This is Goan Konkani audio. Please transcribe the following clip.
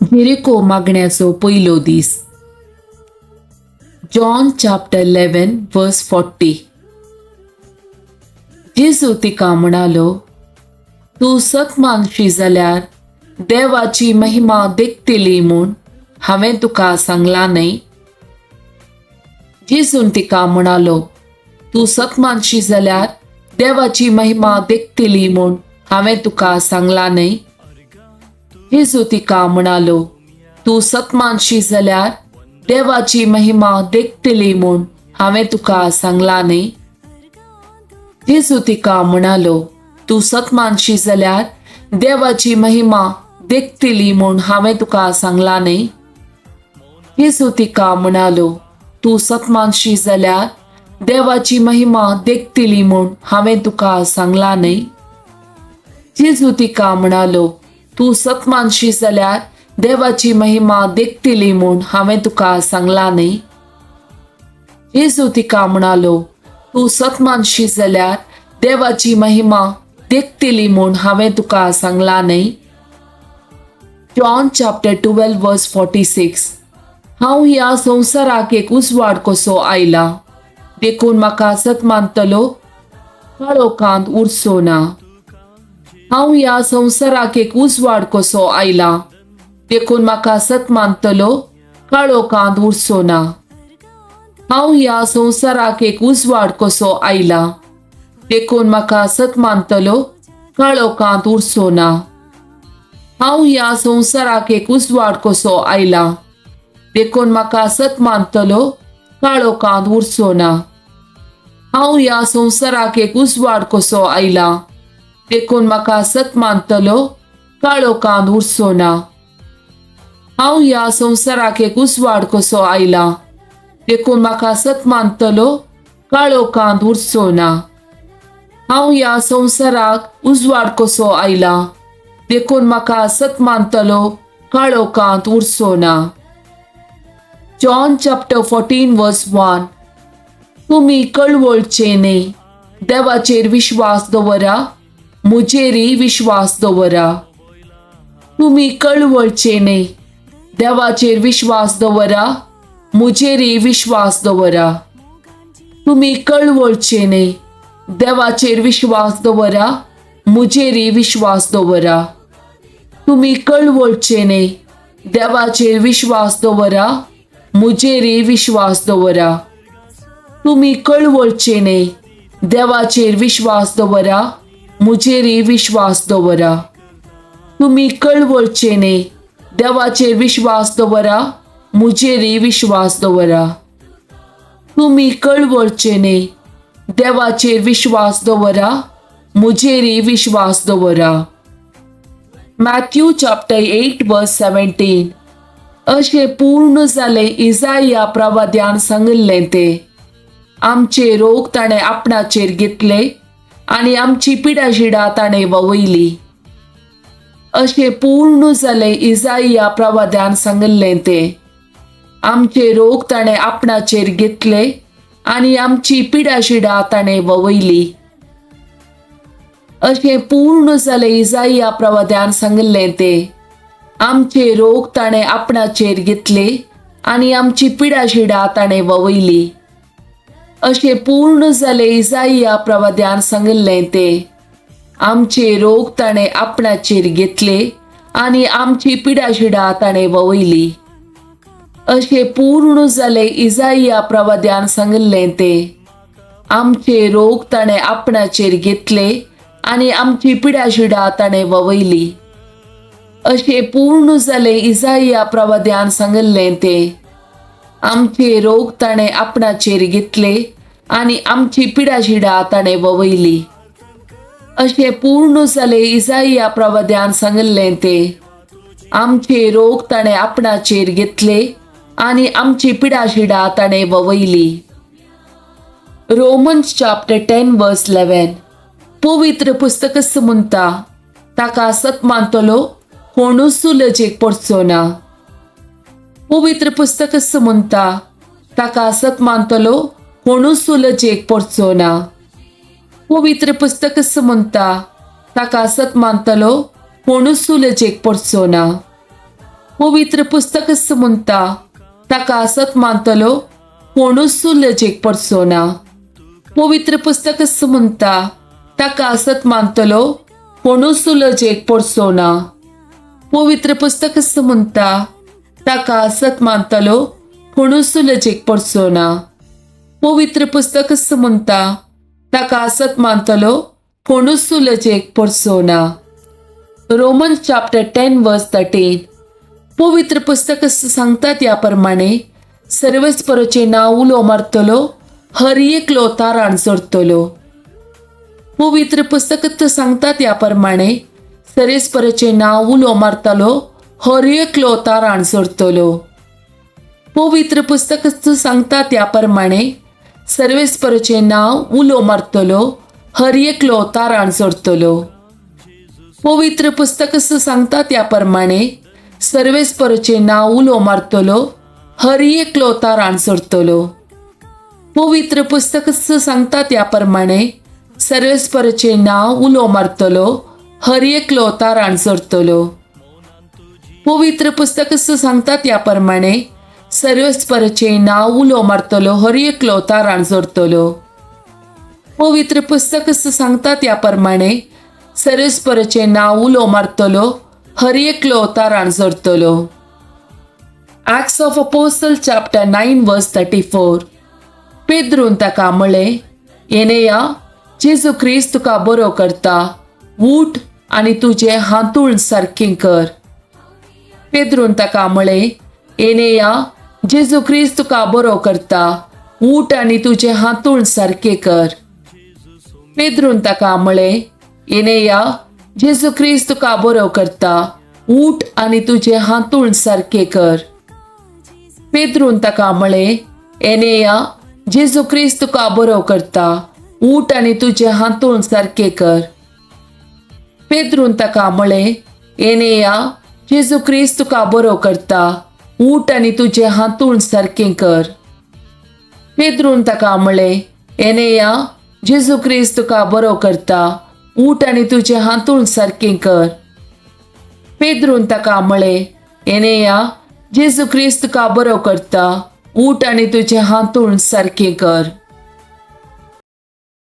जेरिको मागण्याचो पयलो दीस. John chapter 11 verse 40. जेजू तिका म्हणालो, तूं सत मानशी जाल्यार देवाची महिमा देखतली म्हूण हांवें तुका सांगलां न्हय? जेजून तिका म्हणालो, तूं सत मानशी जाल्यार देवाची महिमा देखतली म्हूण हांवें तुका सांगलां न्हय? जेजू तिका म्हणालो, तूं सत मानशी जाल्यार देवाची महिमा देखतली म्हूण हांवें तुका सांगलां न्हय? जेजू तिका म्हणालो, तूं सत मानशी जाल्यार देवाची महिमा देखतली म्हूण हांवें तुका सांगलां न्हय? जेजू तिका म्हणालो, तूं सत मानशी जाल्यार देवाची महिमा देखतली म्हूण हांवें तुका सांगलां न्हय? जेजू तिका म्हणालो, तूं सत मानशी जाल्यार देवाची महिमा देखतली म्हूण हांवें तुका सांगलां न्हय? जेजू तिका म्हणालो, तूं सत मानशी जाल्यार देवाची महिमा देखतली म्हूण हांवें तुका सांगलां न्हय? John chapter 12 verse 46. हांव ह्या संवसाराक एक उजवाड कसो आयला, देखून म्हाका सत मानतलो काळोखांत उरचो ना. हांव ह्या संवसाराक एक उजवाड कसो आयला, देखून म्हाका सत मानतलो काळोखांत उरचो ना. हांव ह्या संवसाराक एक उजवाड कसो आयला, देखून म्हाका सत मानतलो काळोखांत उरचो ना. हांव ह्या संवसाराक एक उजवाड कसो आयला, देखून म्हाका सत मानतलो काळोखांत उरचो ना. हांव ह्या संवसाराक एक उजवाड कसो आयला, देखून म्हाका सत मानतलो काळोखांत उरचो ना. हांव ह्या संवसाराक एक उजवाड कसो आयला, देखून म्हाका सत मानतलो काळोखांत उरचो ना. हांव ह्या संवसाराक उजवाड कसो आयला, देखून म्हाका सत मानतलो काळोखांत उरचो ना. John chapter 14 verse 1. तुमी कळवळचे न्हय. देवाचेर विश्वास दवरा, म्हजेरय विश्वास दवरा. तुमी कळवळचे न्हय. देवाचेर विश्वास दवरा, म्हजेरय विश्वास दवरा. तुमी कळवळचे न्हय. देवाचेर विश्वास दवरा, म्हजेरय विश्वास दवरा. तुमी कळवळचे न्हय. देवाचेर विश्वास दवरा, म्हजेरय विश्वास दवरा. तुमी कळवळचे न्हय. देवाचेर विश्वास दवरा, म्हजेरय विश्वास दवरा. तुमी कळवळचे न्हय. देवाचेर विश्वास दवरा, म्हजेरय विश्वास दवरा. तुमी कळवळचे न्हय. देवाचेर विश्वास दवरा, म्हजेरय विश्वास दवरा. Matthew chapter 8 verse 17. अशें पूर्ण जालें इजाया प्रवाद्यान सांगिल्लें तें, आमचे रोग ताणें आपणाचेर घेतले आनी आमची पिडाशिडा ताणें ववयली. अशें पूर्ण जालें इजाया प्रवाद्यान सांगिल्लें तें, आमचे रोग ताणें आपणाचेर घेतले आनी आमची पिडाशिडा ताणें ववयली. अशें पूर्ण जालें इजाया प्रवाद्यान सांगिल्लें तें, आमचे रोग ताणें आपणाचेर घेतले आनी आमची पिडाशिडा ताणें ववयली. अशें पूर्ण जालें इजाया प्रवाद्यान सांगिल्लें तें, आमचे रोग ताणें आपणाचेर घेतले आनी आमची पिडाशिडा ताणें ववयली. अशें पूर्ण जालें इजाया प्रवाद्यान सांगिल्लें तें, आमचे रोग ताणें आपणाचेर घेतले आनी आमची पिडाशिडा ताणें ववयली. अशें पूर्ण जालें इजाया प्रवाद्यान सांगिल्लें तें, आमचे रोग ताणें आपणाचेर घेतले आनी आमची पिडाशिडा ताणें ववयली. अशें पूर्ण जालें इजाया प्रवाद्यान सांगिल्लें तें, आमचे रोग ताणें आपणाचेर घेतले आनी आमची पिडाशिडा ताणें ववयली. Romans chapter 10 verse 11. पवित्र पुस्तक म्हणटा, ताका सत मानतलो कोणूच लजेक पडचो ना. पवित्र पुस्तक म्हणटा, ताका सत मानतलो कोणूच लजेक पडचो ना. पवित्र पुस्तक म्हणटा, ताका सत मानतलो कोणूच लजेक पडचो ना. पवित्र पुस्तकच म्हणटा, ताका सत मानतलो कोणूच लजेक पडचो ना. पवित्र पुस्तकच म्हणटा, ताका सत मानतलो कोणूच लजेक पडचो ना. पवित्र पुस्तकच म्हणटा, ताका सत मानतलो कोणूच लजेक पडचो ना. पवित्र पुस्तकच म्हणटा, ताका सत मानतलो कोणूच लजेक पडचो ना. Roman chapter 10 verse 13. पवित्र पुस्तक सांगता त्या प्रमाणे सर्वेस्पराचें नांव उलो मारतलो हर एकलो ताराण चडतलो. पवित्र पुस्तक सांगता त्या प्रमाणे सर्वेस्पराचें नांव उलो मारतलो हर एकलो ताराण चडतलो. पवित्र पुस्तक सांगता त्या प्रमाणे सर्वेस्पराचें नांव उलो मारतलो हर एकलो ताराण चडतलो. पवित्र पुस्तक सांगता त्या प्रमाणे सर्वेस्पराचें नांव उलो मारतलो हर एकलो ताराण चडतलो. पवित्र पुस्तक सांगता त्या प्रमाणे सर्वेस्पराचें नांव उलो मारतलो हर एकलो ताराण चडतलो. पवित्र पुस्तक सांगता त्या प्रमाणे सर्वेस्पराचें नांव उलो मारतलो हर एकलो ताराण चडतलो. पवित्र पुस्तक सांगता त्या प्रमाणे सर्वेस्पराचें नांव उलो मारतलो हर एकलो ताराण चडतलो. Acts of Apostle chapter 9 verse 34. पेद्रून ताका म्हळें, एनेया, जेजू क्रिस्त तुका बरो करता, उठ आनी तुजें हांतूळ सारकें कर. पेद्रून ताका म्हळें, एनेया, जेजू क्रिस्त तुका बरो करता, उठ आनी तुजें हांतूळ सारकें कर. पेद्रून ताका म्हळें, एनेया, जेजू क्रिस्त तुका बरो करता, उठ आनी तुजें हांतूळ सारकें कर. पेद्रून ताका म्हळें, एनेया, जेजू क्रिस्त तुका बरो करता, उठ आनी तुजें हांतूळ सारकें कर. पेद्रून ताका म्हळें, एनेया, जेजू क्रिस्त तुका बरो करता, उठ आनी तुजें हांतूळ सारकें कर. पेद्रून ताका म्हळें, एनेया, जेजू क्रिस्त तुका बरो करता, उठ आनी तुजें हांतूळ सारकें कर. पेद्रून ताका म्हळें, एनेया, जेजू क्रिस्त तुका बरो करता, उठ आनी तुजें हांतूळ सारकें कर.